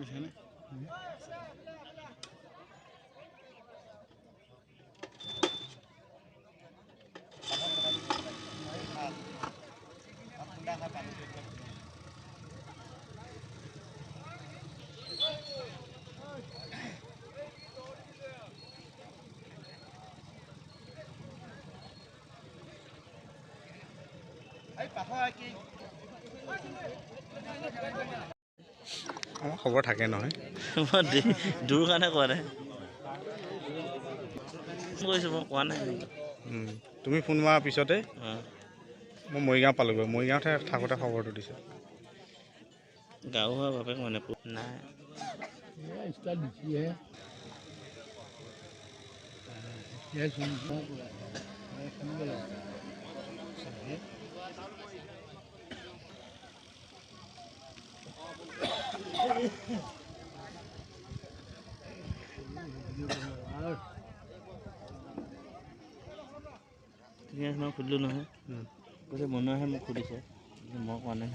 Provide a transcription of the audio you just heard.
বুজিছানে? আমাৰ খবৰ থাকে নহয়। মই দূৰ কাৰণে কোৱা নাই, কৈছোঁ মই কোৱা নাই। তুমি ফোন মৰাৰ পিছতে মই মৰিগাঁও পালোগৈ। মৰিগাঁৱতহে থাকোঁতে খবৰটো দিছে। গাঁও হোৱাৰ বাপেক মানে নাই। মই সুধিলোঁ নহয়, কৈছে মনোহে মোক সুধিছে, মই কোৱা নাই।